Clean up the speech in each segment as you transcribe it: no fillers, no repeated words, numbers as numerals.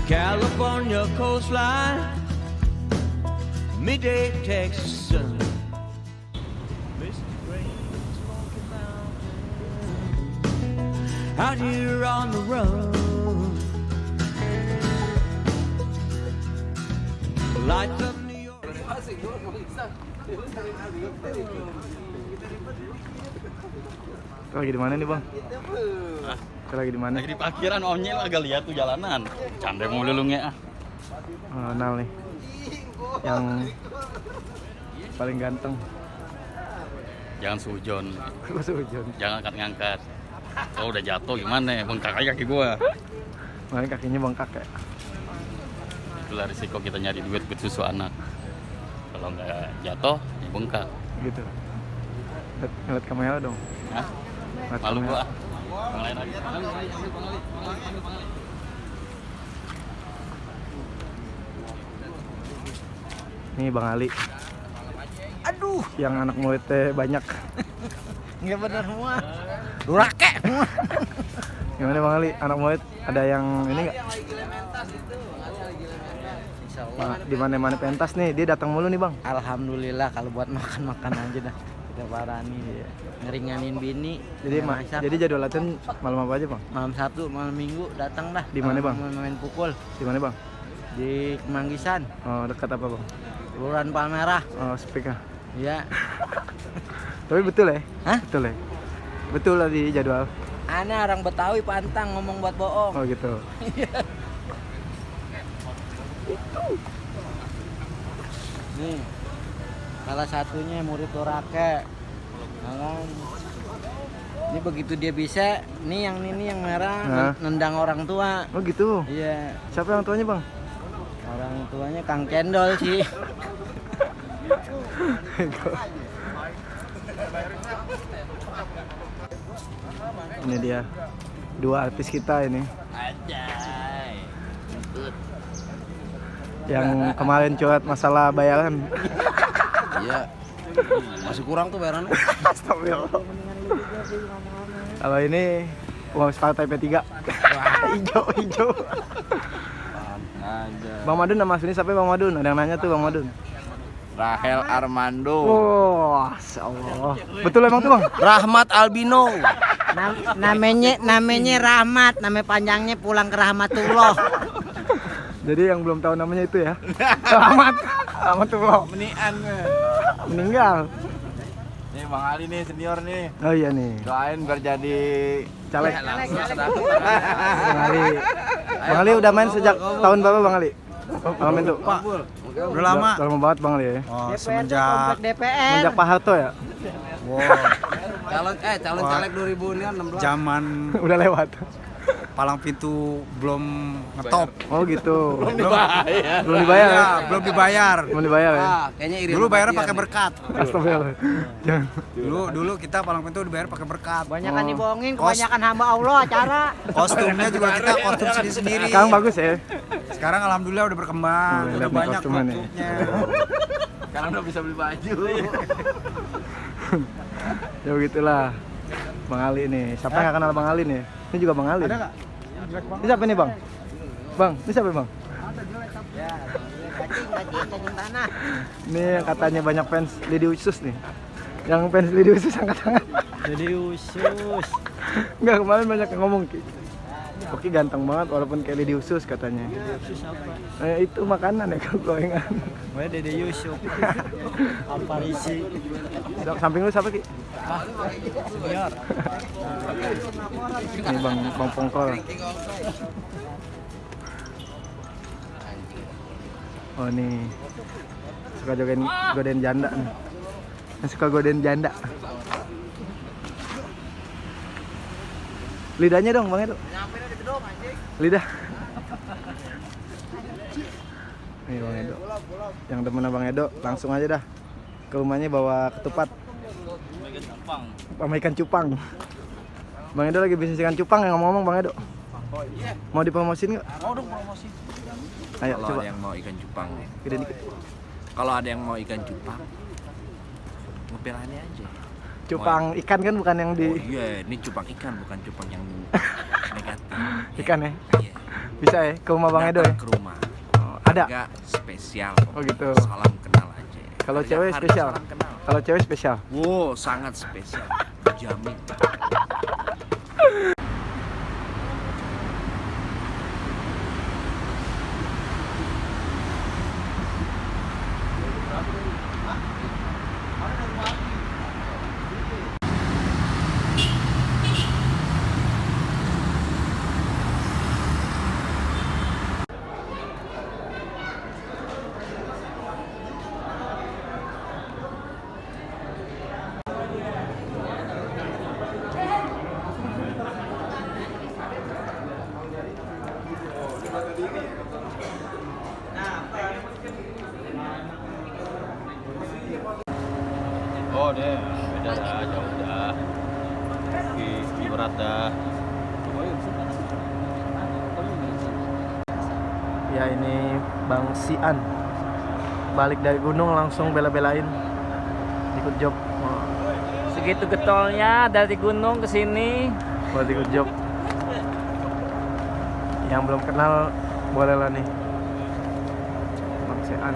California coastline, midday Texas sun. Misty rain, Smoky Mountain, out here on the run. Lights of New York. Lagi di mana nih bang? Hah? Lagi di mana? Lagi di parkiran omnya agak lihat tuh jalanan. Canda mulu lu nge. Nal nih, yang paling ganteng. Jangan sujon, Sujon. jangan angkat-ngangkat. Kalau udah jatuh gimana? Bengkak aja kaki gua. Makanya kakinya bengkak ya. Itulah risiko kita nyari duit buat susu anak. Kalau nggak jatuh, ya bengkak. Gitu. Ngeliat kamera dong. Hah? Ngeliat Malu kamera. gua. Yang lain lagi. Nih Bang Ali. Aduh, yang anak muridnya banyak. Nggak bener semua. Durake semua. Gimana Bang Ali? Anak murid ada yang ini nggak? Di mana-mana pentas nih, dia datang mulu nih Bang. Alhamdulillah kalau buat makan-makan aja dah. Kita parani ngeringanin bini. Jadi masak. jadi jadwal latihan malam apa aja Bang? Malam Sabtu, malam Minggu datang dah. Di mana, Bang? Main pukul Di mana Bang? di Kemanggisan, Oh, dekat apa Bang? Kelurahan Palmerah. Oh, speak ah. Iya. Tapi betul ya? Hah? Betul ya? Betul lah di jadwal. Aneh orang Betawi pantang ngomong buat bohong. Oh gitu. Nih, salah satunya murid Dorake. Nah, kan. Ini begitu dia bisa, nih yang merah Hah? nendang orang tua. Oh gitu. Iya, Siapa yang tuanya Bang? orang tuanya Kang Cendol sih. Ini dia dua artis kita ini. Anjay. Yang kemarin curhat masalah bayaran. Iya. Masih kurang tuh bayarannya. Astagfirullah. Kalau ini uang partai P3. Hijau. Bang Madun, nama aslinya siapa Bang Madun? Ada yang nanya tuh Bang Madun. Rahel Armando. Oh, Masya Allah. Betul emang tuh Bang? Rahmat Albino. Namanya Rahmat, nama panjangnya Pulang ke Rahmatullah. Jadi yang belum tahu namanya itu ya. Rahmatullah. Menian. Meninggal. Nih Bang Ali nih senior nih. Oh iya nih. Doain biar jadi Caleg. Bang Ali. Bang Ali udah main sejak tahun berapa Bang Ali? Bang main tuh. Pak. Udah lama. Udah lama banget Bang Ali ya. Oh, semenjak Semenjak Pak Harto ya? calon caleg 2016. Zaman Udah lewat. palang pintu belum ngetop. Oh gitu. Belum dibayar. Belum dibayar ya? Ya, belum dibayar. Belum dibayar ya? Kayaknya iri. Dulu bayarnya pakai berkat. Astagfirullah. Jangan. Dulu kita palang pintu dibayar pakai berkat. Banyakan Oh. dibohongin, kebanyakan hamba Allah acara. Kostumnya juga kita kostum sendiri-sendiri. Sekarang bagus ya? Sekarang alhamdulillah udah berkembang, Oh, udah lihat nih banyak kostumnya nih. bentuknya. Sekarang udah bisa beli baju. Ya begitulah. Bang Ali nih. Siapa yang nggak kenal Bang Ali nih? Ini juga Bang Ali. Ada nggak? Ini siapa nih Bang? Bang, ini siapa Bang? Ya, cacing tanah. Ini yang katanya banyak fans Lidi Usus nih. Yang fans Lidi Usus angkat tangan. Jadi usus. Enggak, kemarin banyak yang ngomong Ki. Oki ganteng banget walaupun kayak Lidi Usus katanya. Usus apa? Itu makanan ya kalau gorengan. Gue Dede Yusuf. Aparisi. Samping lu siapa Ki? Senior. Ini Bang Pongkol. Oh nih. Suka godain janda nih. Suka godain janda. Lidahnya dong Bang Edo. Lidah. Nih Bang Edo. Yang temen Bang Edo langsung aja dah ke rumahnya bawa ketupat sama ikan cupang. Bang Edo lagi bisnis ikan cupang yang ngomong-ngomong Bang Edo. Mau dipromosin nggak? Mau dong promosi. Ayo Kalau coba. ada yang mau ikan cupang nih. Gede dikit. Kalau ada yang mau ikan cupang, ngebelannya aja. Cupang ikan kan bukan yang di Oh iya, ini cupang ikan bukan cupang yang negatif. ikan ya. Iya. Bisa ya ke rumah Bang Edo ya? Datang ke rumah. Oh, ada. Harga spesial. Oh gitu. Salam kenal aja. Kalau Harga- cewek harga spesial. salam kenal. Kalau cewek spesial. Wow, sangat spesial. Dijamin. Oh deh, beda dah, jauh dah. Ski berat dah. Ya ini Bang Sian balik dari gunung langsung bela-belain ikut job. Oh, Segitu getolnya dari gunung ke sini. buat ikut job. Yang belum kenal boleh lah nih Bang Sian.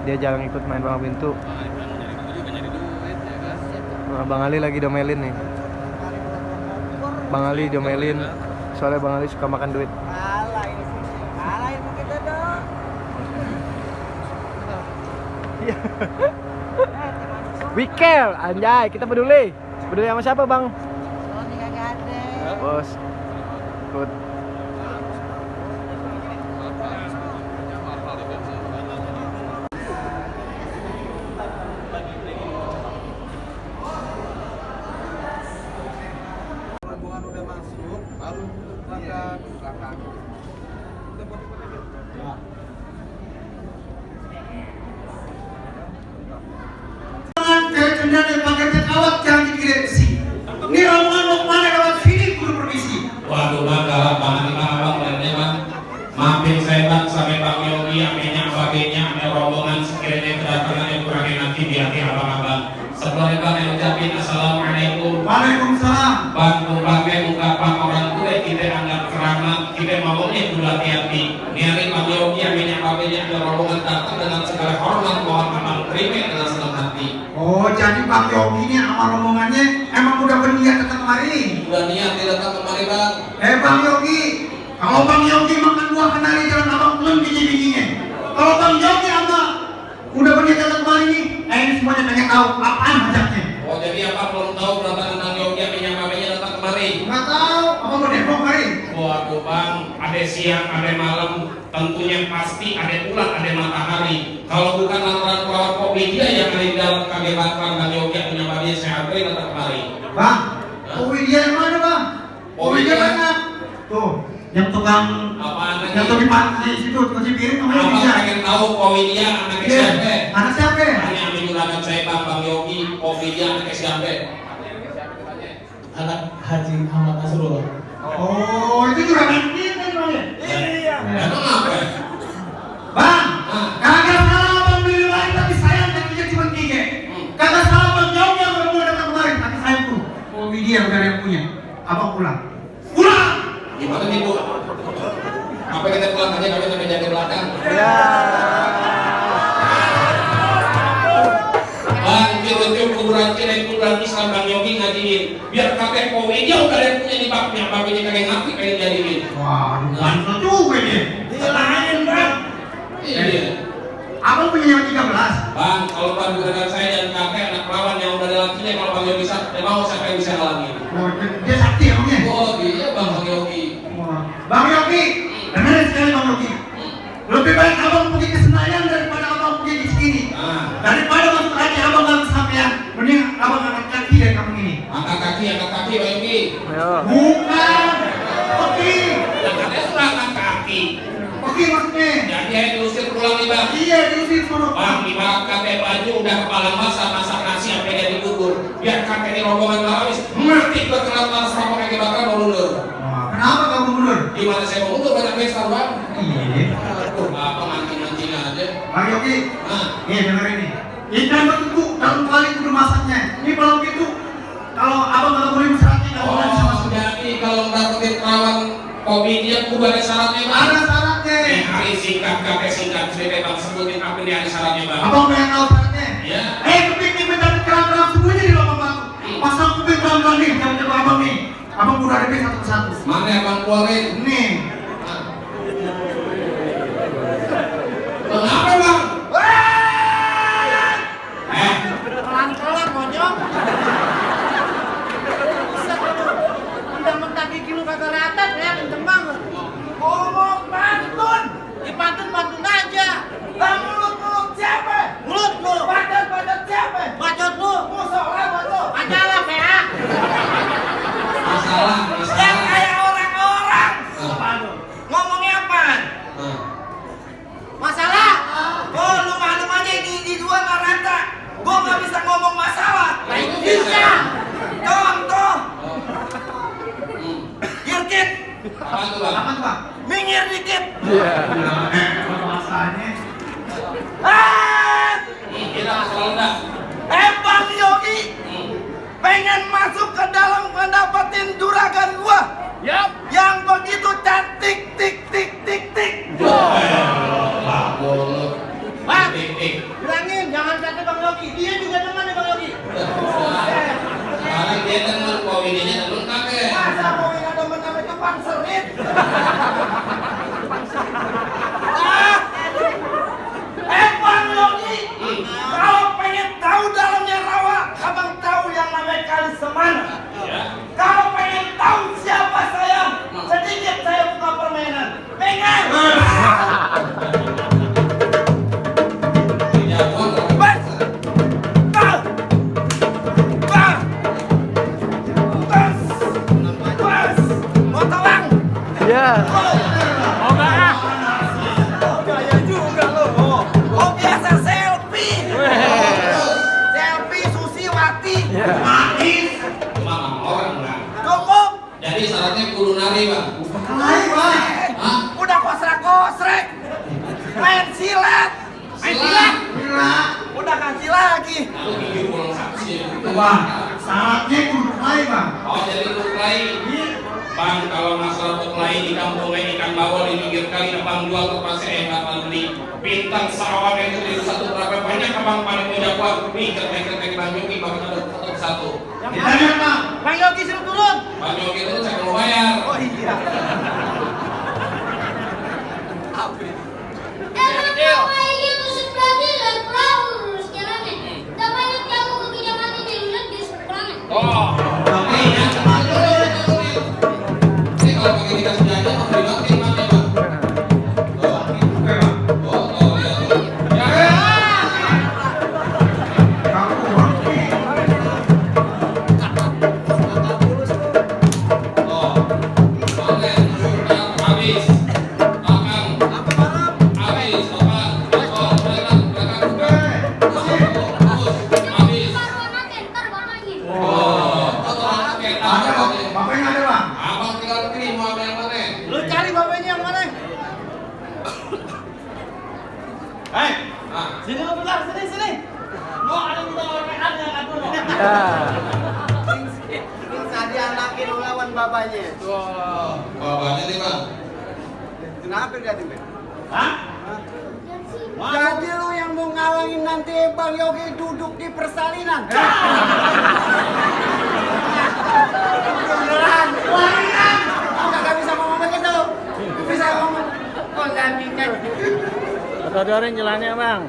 Dia jarang ikut main bola pintu. Nah, Bang Ali lagi domelin nih. Bang Ali domelin soalnya Bang Ali suka makan duit. Iya. We care, anjay, kita peduli. Peduli sama siapa, Bang? Bos. Ikut. Kendaraan yang pakai pesawat jangan dikirim ke sini. Ini rombongan mau kemana lewat sini kudu permisi. Waduh bang, galak banget nih bang, abang lihatnya bang. Mampir saya bang sampai Bang Yogi, amenya sebagainya, ada rombongan sekiranya kedatangan yang kurangnya nanti di hati abang-abang. Sebelumnya bang yang ucapin assalamualaikum. Waalaikumsalam. Bang, berbagai ungkapan orang tua kita anggap keramat, kita maunya kudu hati-hati. Niari Bang Yogi, amenya sebagainya, ada rombongan datang dengan segala hormat, mohon abang terima dengan senang hati. Oh, jadi Bang Yogi ini sama rombongannya emang udah berniat datang kemari. Udah niat dia datang kemari bang. Bang Yogi, kalau Bang Yogi makan buah kenari jalan abang belum biji-bijinya. Kalau Bang Yogi sama udah berniat datang kemari nih, ini semuanya pengen tahu apaan majaknya. Oh jadi apa belum tahu berapa tentang Yogi, amenya sebagainya datang kemari? Nggak tahu, apa mau depok kemari? Waduh bang, ada siang, ada malam, tentunya pasti ada bulan, ada matahari. Kalau bukan lantaran perawat Komedia yang ada di dalam kagetan Bang Yogi punya babi, saya antri datang kemari. Bang, Widya yang mana bang? Widya mana? Tuh, yang tukang Apaan lagi? yang tuh di situ kunci piring namanya Abang Widya. pengen tahu Komedia anaknya Iya, siapa? anak siapa? Hanya ambil juragan saya Bang Yogi, Komedia anaknya siapa? Anak Haji Ahmad Nasrullah. Oh, itu juragan kita namanya. Iya. Emang apa? Bang, kagak salah bang beli lain tapi sayang kakinya cuma 3. Kagak salah bang Yogi yang baru datang kemarin tapi sayang tuh. Oh, Widya udah ada yang punya. Abang pulang. Pulang. Gimana nih bu? Apa kita pulang aja kami sampai jaga belakang? Ya. Bang, itu kuburan kira kuburan Islam Bang Yogi ngajiin. Biar kakek kowe dia udah ada yang punya di baknya, baknya kagak ngerti pengen jadiin. Wah, mantap juga dia. Lain bang. Iya. Abang punya yang 13. Bang, kalau bang juragan saya dan kakek anak perawan yang udah ada lakinya, kalau Bang Yogi bisa, dia mau siapa yang bisa halangin? Oh, dia sakti abangnya. Oh iya Bang Yogi. Wah. Bang Yogi, dengerin sekali Bang Yogi. Lebih baik abang pergi ke Senayan daripada abang pergi di sini. Daripada masuk lagi abang nggak kesampaian, mending abang angkat kaki dari kampung ini. Angkat kaki Bang Yogi. Ayo. Bukan, pergi, Dan katanya sudah angkat kaki. pergi maksudnya. Jadi saya diusir pulang nih Bang. Iya, diusir sono. Bang, di bawah kakek baju udah kepala basah masak nasi sampai jadi bubur. Biar kakek ini rombongan laris ngerti berkenaan sama kakek bakal mau mundur. Wah, kenapa kamu mundur? Gimana saya mau mundur banyak pesta Bang? Iya. Aduh, apa mancing-mancing aja. Bang Yogi, Nah, nih dengerin nih. Ikan begitu dalam kali kudu masaknya. Ini kalau gitu, kalau abang nggak boleh masyarakat nggak boleh bisa masuk. jadi kalau dapetin perawan komedian ku ada syaratnya bang. Ada syaratnya. Hari singkat kakek singkat cerita bang sebutin apa nih ada syaratnya bang. Abang pengen tahu syaratnya? Ya. Kuping nih mencari kerang-kerang semuanya di lubang batu. Pasang kuping kerang-kerang nih, jangan coba abang nih. Abang udah ada satu persatu. Mana abang keluarin? Nih. Kenapa bang? Pelan-pelan monyong. Mentang-mentang gigi lu kagak rata ya, kenceng banget. Ngomong pantun. Di pantun aja. Lah mulut siapa? Mulut lu. Badan siapa? Bacot lu. Musola bacot. Majalah PA. Masalah. Yang kayak orang-orang. Ngomongnya apaan? Masalah. Oh, lu malam aja gigi gua nggak rata. Gua nggak bisa ngomong masalah. Nah itu bisa. Contoh. Girkit. Apa tuh bang? Apa tuh, Bang? Minggir dikit. Iya. Masalahnya. Kita selalu dah. Bang Yogi. Pengen masuk ke dalam mendapatkan juragan gua. Yap. Yang begitu cantik, tik. Bang, Tik. bilangin jangan kata Bang Yogi. Dia juga teman ya Bang Yogi. Sekarang dia teman komedinya teman kakek. Masa mau yang ada menama Jepang serit? Bang Yogi, kalau pengen tahu dalamnya rawa, abang tahu yang namanya kali semana. Kalau pengen tahu siapa saya, sedikit saya buka permainan. Pengen? Bas! Bas! Bas! Bas! Bas! Mau tolong? Iya. Oh gaya juga lo. Oh biasa selfie. Selfie Susiwati. Manis. Mama orang bang. Cukup. Jadi syaratnya kudu nari bang. Lain bang. Hah? Udah kosrek. Main silat. Silat. Udah kasih lagi. Lalu gigi pulang saksi. Bang, syaratnya kudu lain bang. Oh jadi kudu lain. Bang, kalau masalah berkelahi di kampung ikan bawal di pinggir kali abang jual ke pasar abang beli bintang sarawak yang terdiri satu berapa banyak abang paling punya kuat nih kertek Bang Yogi bang ada satu. Ditanya bang. Bang Yogi suruh turun. Bang Yogi itu saya mau bayar. Oh iya. Emang kayak gitu sebenarnya dan perahu terus jalannya. Tak banyak jago kebijakan ini lihat di sekolahnya. Oh, oke ya. Ini kalau pakai tiga senjata mau dibanting mana bang? Oh, ya. Habis. Bapaknya ada bang. Abang tinggal pilih mau ambil yang mana? Lu cari bapaknya yang mana? Sini lu bentar, sini. Mau ada kita orang ada kan dulu. Ya. Tadi anakin lawan bapaknya. Bapaknya nih bang. Kenapa dia nih? Hah? Jadi lu yang mau ngalangin nanti Bang Yogi duduk di persalinan. Beneran. Pelarian. Enggak bisa ngomong begitu. Bisa ngomong. Oh, enggak bisa. Dodorin jalannya bang.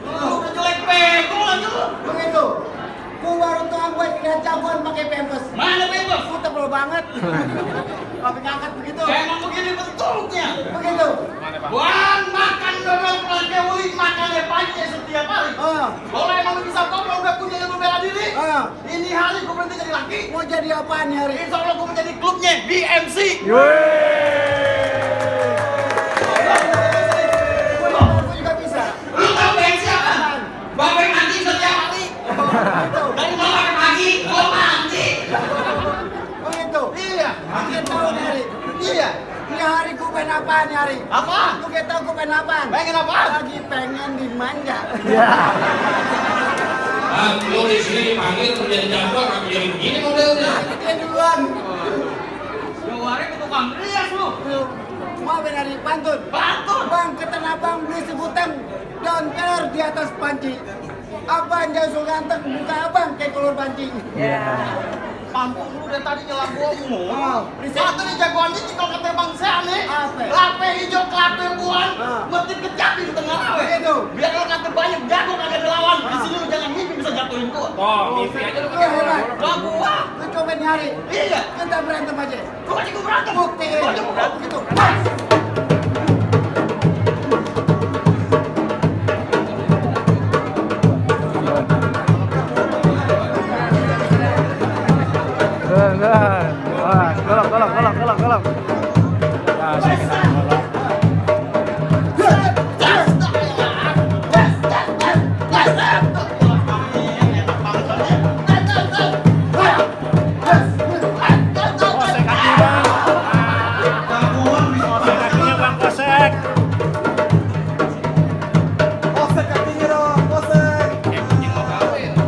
Lu jelek bego aja lu. Begitu. Ku baru tahu gue lihat jagoan pakai pempes. Mana bego? Ku tebel banget. Tapi ngangkat begitu. Emang begini bentuknya. Begitu. Bang, makan dodol pakai uling makannya pagi setiap hari. Kalau emang lu bisa kok udah punya ilmu bela diri. Ini hari gue berhenti jadi laki. Mau jadi apaan nih hari? Insya Allah gue menjadi klubnya BMC. Gue juga bisa. Lu tahu BMC apa? Babeng mandi setiap hari. Dari malam pagi, gue mandi. Begitu. Iya. Makin tahu nih hari. Iya. Ini hari gue pengen apaan nih hari? Apa? Lu kayak tau gue pengen apaan? Pengen apa? Lagi pengen dimanja. Ya. Bang, lu di sini dipanggil menjadi jagoan, apa jadi begini modelnya? Dia duluan. kemarin ke tukang rias lu. Mau dari pantun. Pantun. Bang, kata abang beli sebutan daun kelor di atas panci. Abang jauh so ganteng, buka abang kayak kolor panci. Pampung lu dari tadi nyelam gua mulu. Satu nih jagoan ini kalau kata bang saya nih. Lape hijau, lape buan, metik kecapi di tengah awe. Biar kalau kata banyak jago kagak dilawan. Di sini lu jangan mimpi bisa jatuhin gua. Oh, mimpi aja lu pakai bola. Gak gua. Lu coba nyari. Iya. Kita berantem aja. Gua aja gua berantem. Bukti. Gua aja gua berantem. Gitu. Wah, golok. Ya, saya kena golok.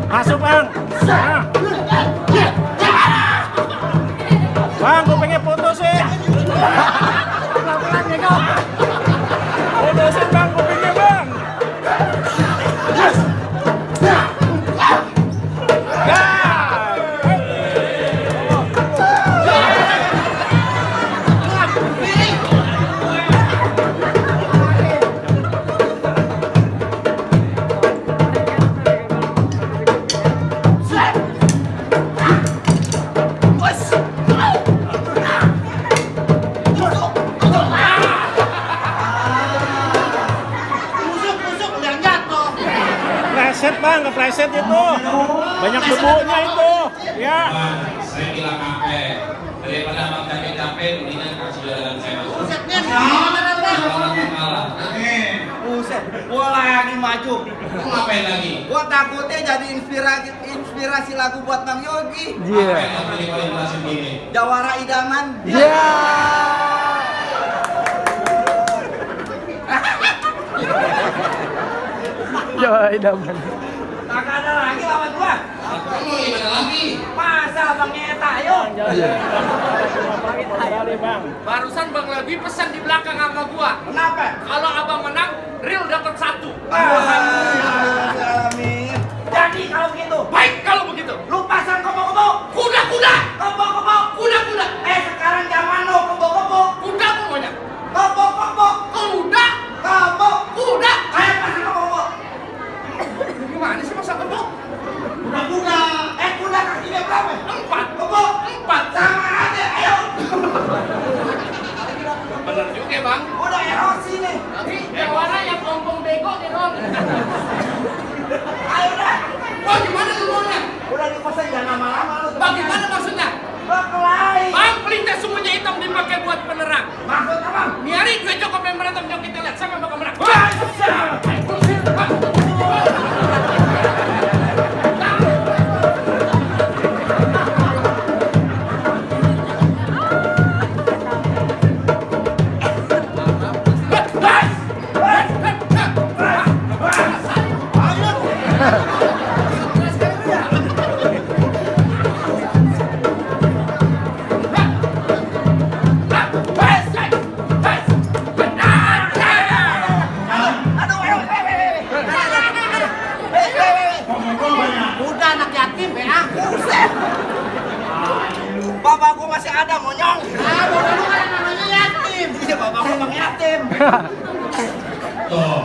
Masuk, Bang. Bang, kupingnya putusin. Pelan-pelan ya, kau. Putusin, Bang, kupingnya, Bang. Kepleset, Bang, kepleset itu. Banyak debunya itu. Ya. Saya bilang capek. Daripada abang capek-capek, mendingan kasih jalan saya masuk. Buset, gua lagi maju. Mau ngapain lagi? Gua takutnya jadi inspirasi lagu buat Bang Yogi. Iya. Apa yang tadi paling jelasin gini? Jawara idaman. Iya. Ya, idaman. Kagak ada lagi lawan gua. Kamu gimana lagi? Masa Bang Eta, ayo. Iya. Barusan Bang Levi pesan di belakang sama gua. Kenapa? Kalau abang menang, real dapat 1. Alhamdulillah. Jadi kalau begitu, Baik kalau begitu. lu pasang kobo-kobo. Kuda-kuda. Kobo-kobo. Kuda-kuda. Sekarang zaman lo kobo-kobo. Kuda pokoknya. Kobo-kobo. Kuda. Kobo. Kuda. Ayo pasang kobo-kobo. Gimana sih masa kebo? Kuda-kuda. Kuda kakinya berapa? 4. Kobo. 4. Sama aja, ayo. Bener juga Bang. Udah erosi nih. Yang warna yang ompong bego di doang. Ayo dah. Wah gimana lu maunya? Udah dipasang jangan lama-lama lu. Bagaimana maksudnya? Berkelahi. Bang, pelintas semuanya hitam dipakai buat penerang. Maksud apa? Nyari dua Joko yang berantem, yuk kita lihat siapa yang bakal menang. Udah anak yatim ya. Bapak gua masih ada monyong. Bapak lu kan namanya yatim. Iya, bapak gua bang yatim. Tuh.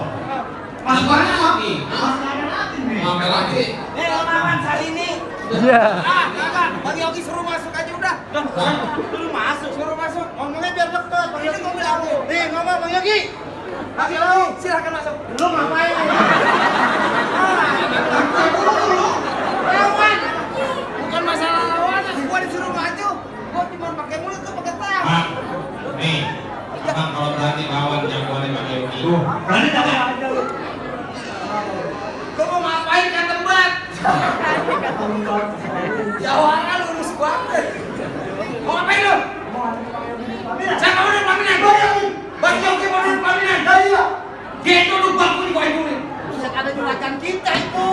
Mas mana lagi? Ngapain lagi? Nih lawan Salini. Iya. Kakak, Bang Yogi suruh masuk aja udah. Suruh masuk, suruh masuk. Ngomongnya biar deket. Bang Yogi ngomong aku. Nih ngomong Bang Yogi. Bang Yogi, silakan masuk. Lu ngapain? Lawan. Bukan masalah lawan. Gua disuruh maju. Gua cuma pakai mulut tuh pakai tangan. Bang, nih. Bang kalau berani lawan jagoannya Bang Yogi. Berani tak? Gua mau ngapain kan tempat? Jawara lurus banget. Mau ngapain lu? Saya mau udah paminan. Bang Yogi mau udah paminan. Iya. Gitu lu bangku di bawah ini. Bisa ada juragan kita itu.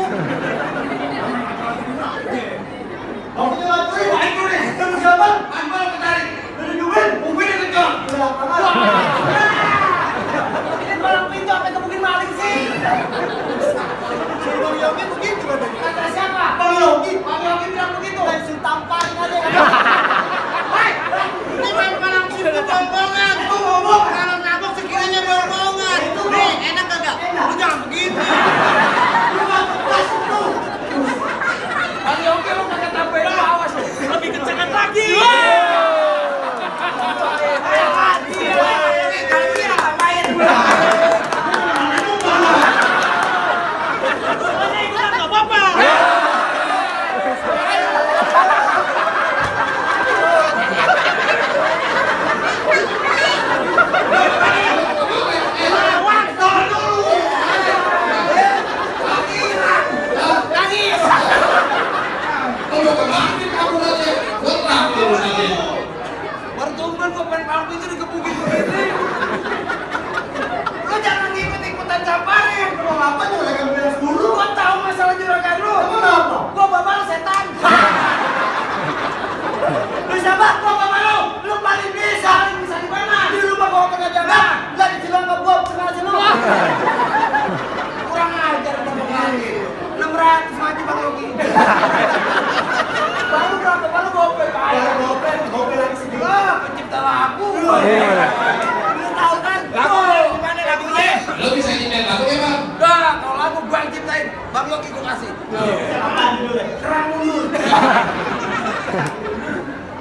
Apa judulnya? Kerang mundur.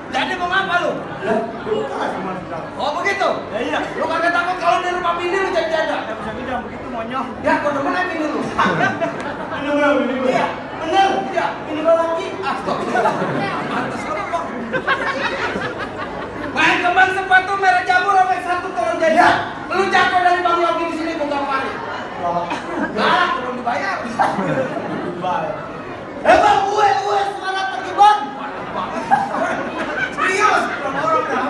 Jadi mau ngapa lu? Oh begitu? Iya. Lu kagak takut kalau di rumah bini lu jadi janda? Ya bisa bilang begitu monyong. Ya kau demen aja bini lu. Ini bener. Iya. Bener. Iya. Ini gua lagi. Astagfirullah. Pantes lu kok. Main kembang sepatu merek jamur sampai satu tolong jadi. Ya. Lu jago dari Bang Yogi di sini gua gamparin. Galak belum dibayar. Bang, gue semangat pergi bang. Serius, orang dah.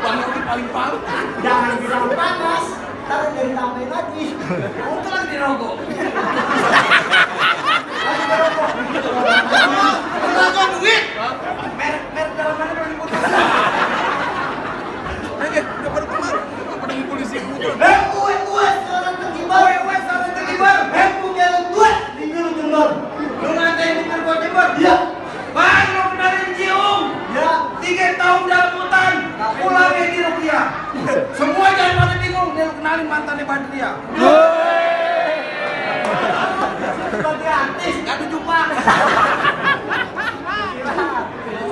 Bang Yogi paling palu. Jangan bilang panas, taruh dari tambahin lagi. Untung lagi dirokok. Merokok duit. Merek dalam mana belum diputus. Udah pada kemana? Pada polisi putus. Gue seorang tergibar. Gue seorang tergibar. Hempu jalan gue di Biru Jember. Lu ngatain di Biru Jember? Iya. Bang, lu benerin cium. Ya. 3 tahun dalam hutan. Pulangnya di Rupiah. Semua jangan pada bingung. Dia lu kenalin mantannya Badria. Sebagai artis, gak ada jupang.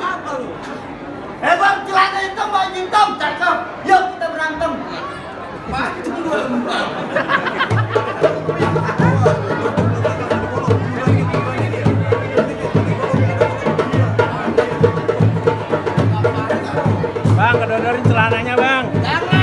Apa lu? Bang, celana hitam, baju hitam, cakep. Yuk kita berantem. Baju dua lembar. Bang, kedodorin celananya bang. Jangan.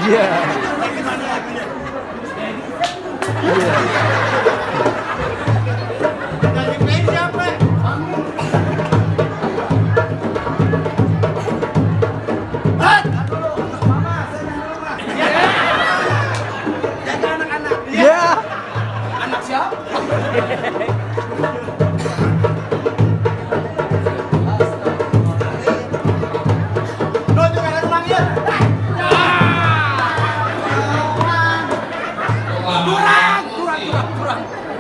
Iya. Jaga anak-anak. Iya. Anak siapa?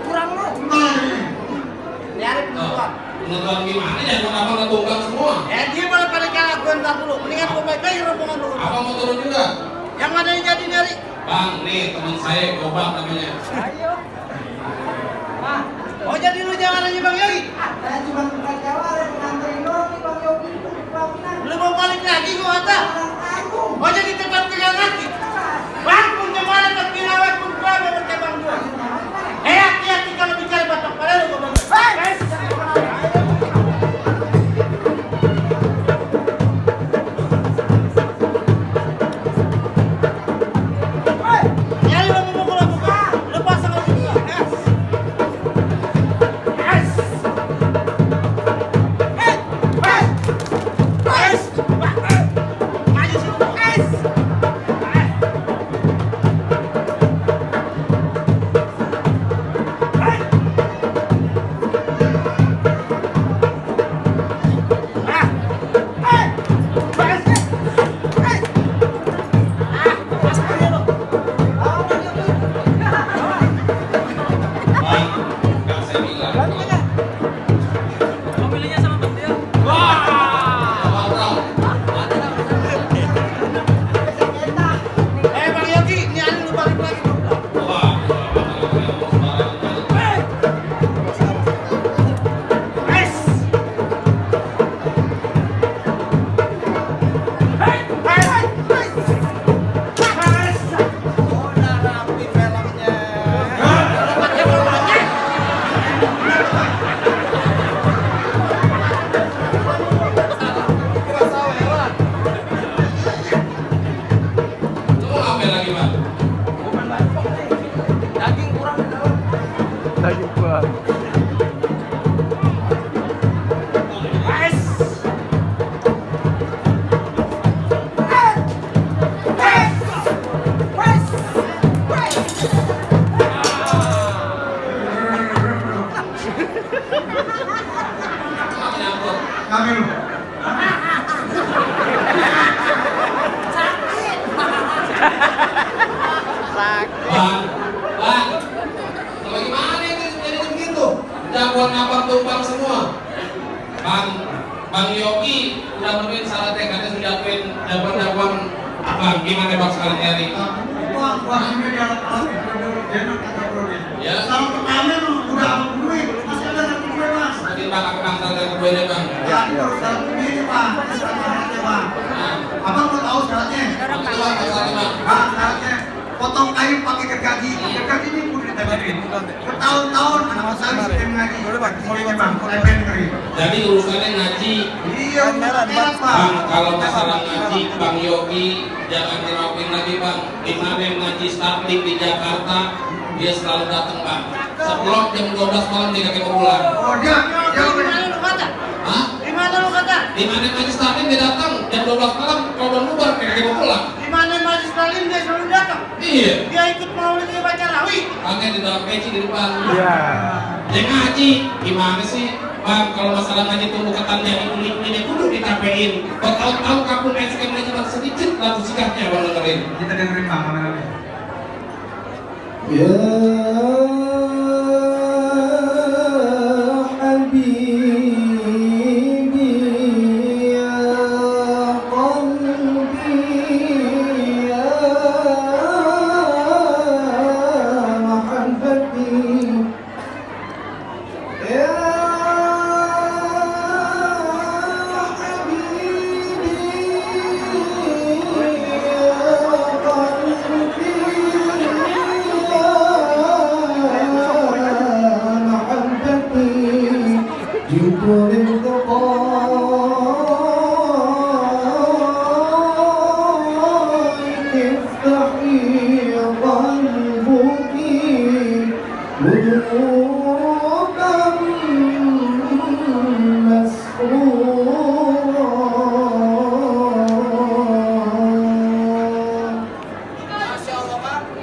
Kurang lu. Nyari penonton. Penonton gimana ya? Kenapa nggak tunggang semua? Ya dia malah pada kalah gue ntar dulu. Mendingan gue baik-baik rombongan dulu. Apa mau turun juga? Yang mana yang jadi nyari? Bang, nih teman saya Gobang namanya. Ayo. Oh jadi lu jangan aja Bang Yogi? Saya cuma bukan jawara nganterin doang nih Bang Yogi. Lu mau balik lagi gua kata? Oh jadi tetap pegang hati? Bang pun kemana tak pilawat pun gua mau berkembang gua. Hati-hati kalau bicara batok pada lu gua bang. Nyari bang memukul aku. Lepas sama juga. Bang, kan saya bilang. Mobilnya sama Bang Dio. Bang Yogi, ini ada lu balik lagi dong. Lu mau ngapain lagi, Bang? Daging kurang di dalam. Lagi gua. Kami lu. Bang, bagaimana itu jadi begitu? Jagoan abang tumpang semua. Bang Yogi udah nemuin salah katanya sudah nemuin jagoan abang. Gimana bang sekarang nyari? Wah, ini dia alat dia kata bro dia. Ya. Sama pertama lu udah abang duit, masih ada satu gue mas. Mungkin bang aku bangsa dari kebuahannya bang. Ya, terus satu ini bang, syaratnya bang. Abang mau tahu syaratnya? Itu bang, masalahnya bang. Syaratnya potong kayu pakai gergaji. Gergaji ini kudu ditebarin. Bertahun-tahun anak saya sistem ngaji. Ini bang, lepen ngeri. Jadi urusannya ngaji. Iya, beneran bang. Bang, kalau masalah ngaji, Bang Yogi jangan dirauin lagi bang. Dimana yang ngaji starting di Jakarta, dia selalu datang bang. Sebelum jam 12 malam dia kagak mau pulang. Oh dia Gimana lu kata? Hah? Gimana lu kata? Dimana yang ngaji starting dia datang jam 12 malam, kalau udah bubar dia kagak mau pulang. Gimana Majlis Salim dia selalu datang? Iya. Dia ikut maulid dia baca rawi. Angin di dalam peci di depan. Iya. Dia ngaji, gimana sih? Bang, kalau masalah ngaji tumbuh ketannya ini kudu ditapein. Bertahun-tahun kampung SKM-nya cuma sedikit lalu sikapnya bang dengerin. kita dengerin bang mana lagi? يا حبيبي يا قلبي يا محبتي يا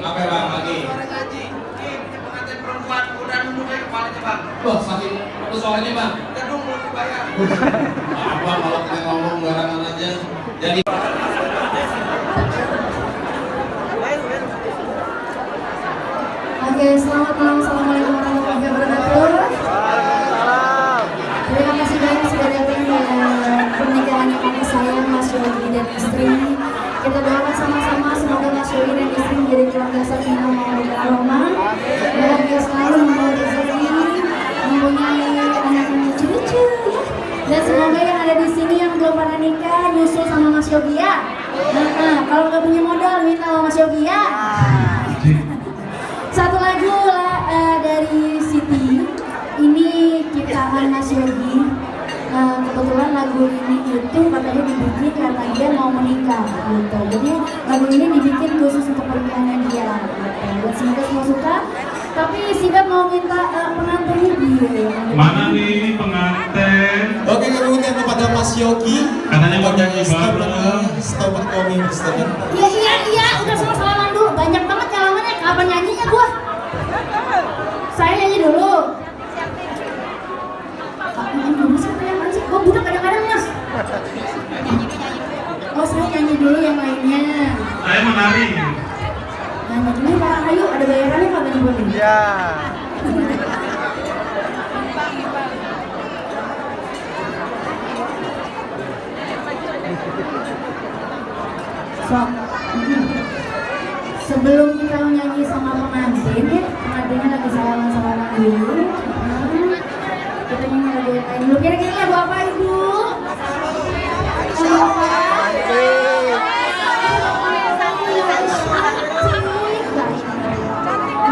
Apa bang lagi? Loh, saking itu soalnya bang. Apa kalau kita ngomong barangan aja. Jadi Oke, selamat malam. Assalamualaikum warahmatullahi wabarakatuh. Terima kasih banyak sudah datang di pernikahannya kakak saya, Mas Yogi dan istri. Kita doakan sama-sama semoga Mas Yogi dan istri menjadi keluarga sakinah mawaddah warahmah, bahagia selalu, membawa rezeki, mempunyai anak yang lucu-lucu, ya. Dan semoga yang ada di sini yang belum pernah nikah nyusul sama Mas Yogi ya. Kalau nggak punya modal minta sama Mas Yogi ya. Satu lagu lah dari Siti. Ini ciptaan Mas Yogi. Kebetulan lagu ini itu katanya dibikin karena dia mau menikah gitu. Jadi lagu ini dibikin khusus untuk pernikahannya dia gitu. Dan semoga semua suka. Tapi Sidat mau minta pengantinnya dia. mana nih pengantin? Oke, kami minta kepada Mas Yogi. Katanya mau nyanyi Stop bareng. stop kami stop. Iya, udah sama salaman dulu. Banyak banget salamannya. Kapan nyanyinya gua? Saya nyanyi dulu. Nyanyi dulu siapa yang nyanyi? Gua budak kadang-kadang mas. Oh saya nyanyi dulu yang lainnya. Saya menari. Nyanyi dulu Pak Ayu, ada bayarannya kagak nih buat ini? Iya. Sok. Sebelum kita nyanyi sama pengantin ya, pengantinnya lagi salaman-salaman dulu. Kita nyanyi lagu yang lain dulu. Kira-kira lagu apa ibu?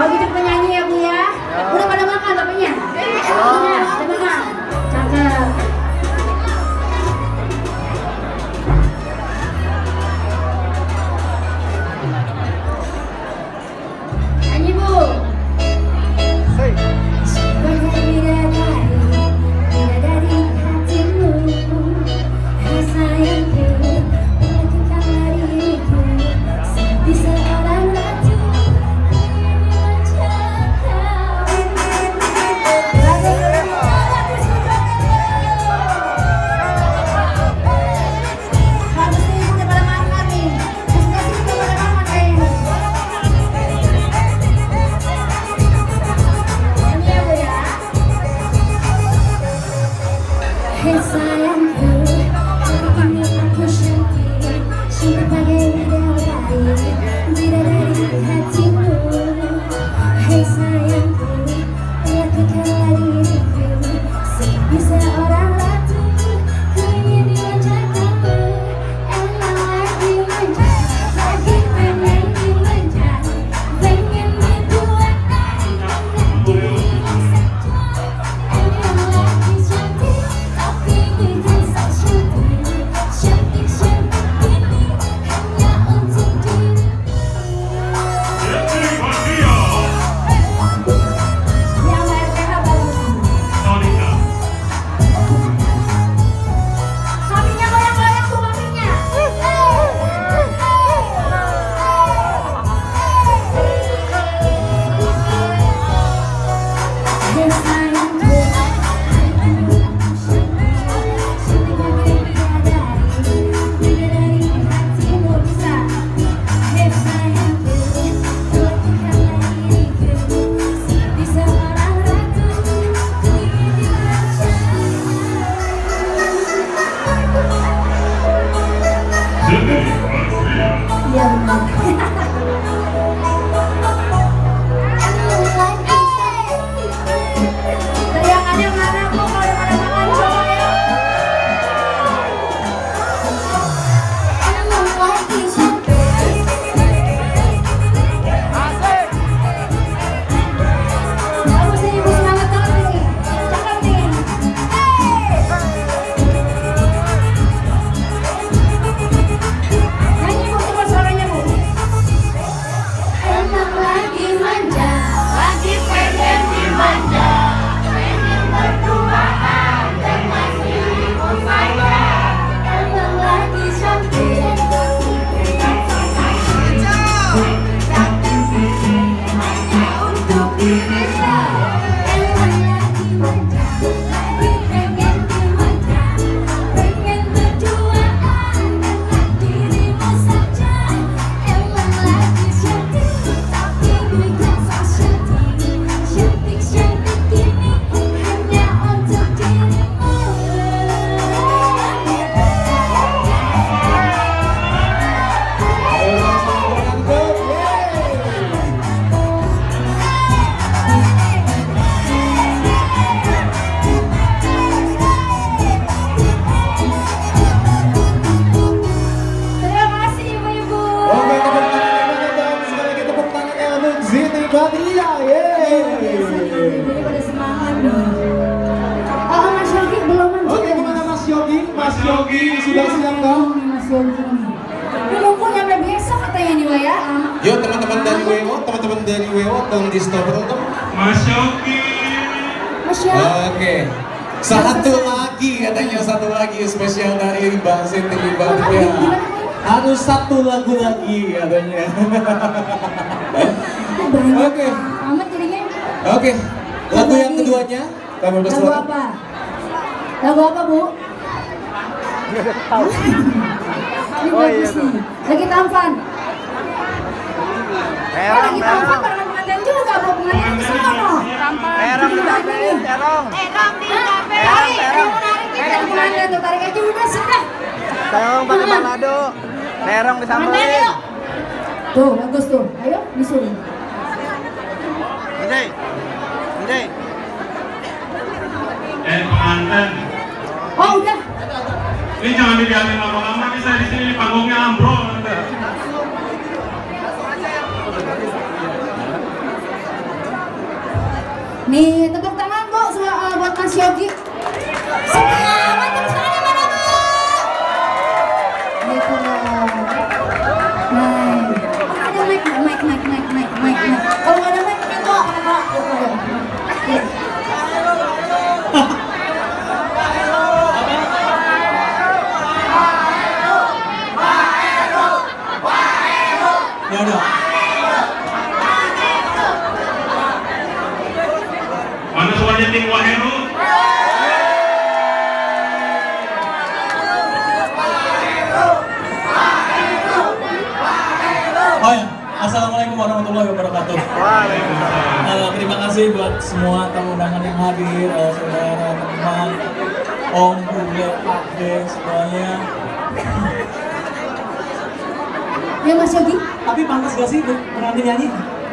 Begitu penyanyi ya bu ya. Udah pada makan tapenya? Udah makan. Cakep. Nyanyi bu. Banyak bidadari, bidadari hatimu, rasa yang Hei sayangku, hari ini aku cantik, cantik bagai bidadari, bidadari hatimu. Hei sayangku, lakukanlah diriku sebisa orang ratu, ku ingin dimanjakanmu. Emang lagi manja, lagi pengen dimanja, pengen diduakan dengan dirimu saja. Emang lagi cantik, tapi bikin saya cantik, cantik-cantik ini hanya untuk dirimu. Yang RTH bagus. Maminya goyang-goyang tuh maminya. Hei sayangku, hari ini aku cantik, cantik bagai bidadari, bidadari hatimu bisa. Hei sayangku, lakukanlah diriku sebisa orang ratu, ku ingin dimanjakan. Ya benar. Teriakannya mana bu? Kalau ada pada makan coba ya. Emang lagi cantik. Bagus nih, ibu semangat banget nih. Cakep nih. Nyanyi bu, coba suaranya bu. Emang lagi manja, lagi pengen dimanja, pengen berduaan dengan dirimu saja. Emang lagi cantik, hanya untuk dirimu. Emang lagi manja, lagi pengen dimanja, pengen berduaan dengan dirimu saja. Emang lagi cantik, tapi bikin saya cantik, cantik-cantik ini hanya untuk dirimu. Terima kasih ibu-ibu. Oke, tepuk tangannya mana dong? Sekali lagi tepuk tangannya untuk Siti Badriah. Ibu-ibu pada semangat nih. Oh, Mas Yogi belum mandi. Oke, gimana Mas Yogi? Mas Yogi sudah siap kah? Mas Yogi. Ini nunggu nyampe besok katanya nih, Wak ya. Yuk teman-teman dari WO, tolong di stop dulu. Mas Yogi. Mas Yogi. Oke. Satu lagi katanya, satu lagi spesial dari Mbak Siti Badriah. Harus satu lagu lagi katanya. Banyak Oke. amat jadinya. Oke. Lagu yang keduanya kami Lagu bersuara. apa? Lagu apa, Bu? Ini bagus nih. Lagi tampan. Lagi tampan barengan pengantin juga, Bu. Pengantin ke sono. Erong dicapein, Erong. Tarik, yang menarik kita di pengantin tuh. Tarik aja udah, sudah. Erong pakai balado. Erong Pengantin disamperin. yuk. Tuh, bagus tuh. Ayo, disuruh. Anjay. Anjay. Pengantin. Oh, udah. Ini jangan dilihatin lama-lama, nih saya di sini panggungnya ambrol. Nih, tepuk tangan, Bu, buat Mas Yogi. Semangat, tepuk tangannya mana, Bu? Gitu loh. Nah, ada mic nggak? Mic. Kalau nggak ada mic, minta. Ya udah. Mana suaranya tim Waheru? Oh ya, Assalamualaikum warahmatullahi wabarakatuh. Terima kasih buat semua tamu undangan yang hadir, saudara, teman. Om, Bule, Ade, semuanya. Ya Mas Yogi, Tapi pantas gak sih pengantin nyanyi?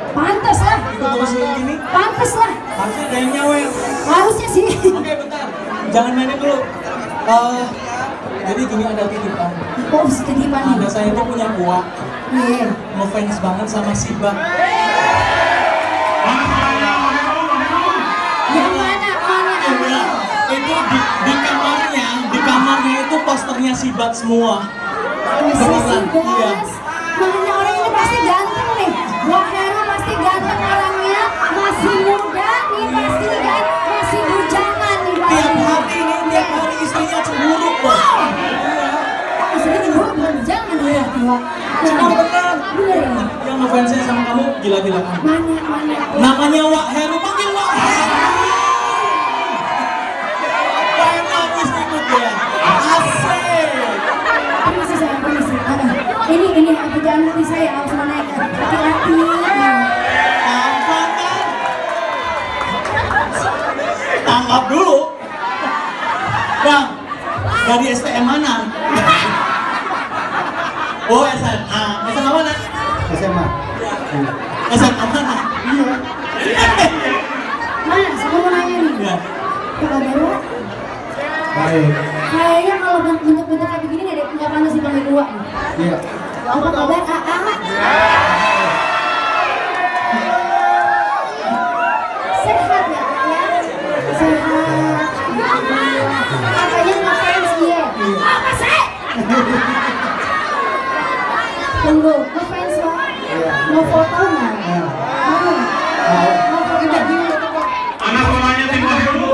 pantas lah. Ikut urusin gini? Pantas lah. Harusnya ada yang nyawer. Harusnya sih. Oke, bentar. Jangan mainin dulu. Jadi gini, ada titipan. Oh, titipan nih. Ada saya tuh punya buah. Iya. Ngefans banget sama Siba. Yang mana? Mana? Itu di kamarnya itu posternya Sibat semua. Masih Beneran, iya. Bas. Makanya orang ini pasti ganteng nih. Wah Hera pasti ganteng orangnya. Masih muda nih pasti kan. Masih bujangan nih pasti. Tiap hari istrinya cemburu kok. Istrinya cemburu bukan bujangan ya. Cuma beneran. Bener ya? Yang ngefansnya sama kamu gila-gilaan. Mana? Namanya Wak Heru, panggil Wak Heru. Pengen nangis ikut dia. Asik. Permisi saya, permisi. Ini pekerjaan hati saya harus naik hati-hati. Tampak kan? Tangkap dulu. Bang, dari STM mana? Oh, SMA. SMA mana? SMA. SMA mana? Mas, aku mau nanya nih. Iya. Apa kabar lo? Baik. Kayaknya kalau bentuk-bentuk kayak begini nggak pantas dipanggil gua. Iya. Apa kabar? Sehat ya, Kak, ya? Sehat. Katanya ngefans dia. Apa sih? Tunggu, ngefans lo? Mau foto nggak? Mau. Mau foto nggak? Anak sekolahnya timur dulu.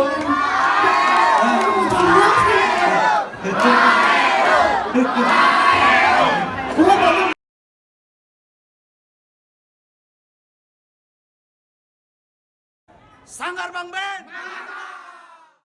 Sanggar Bang Ben.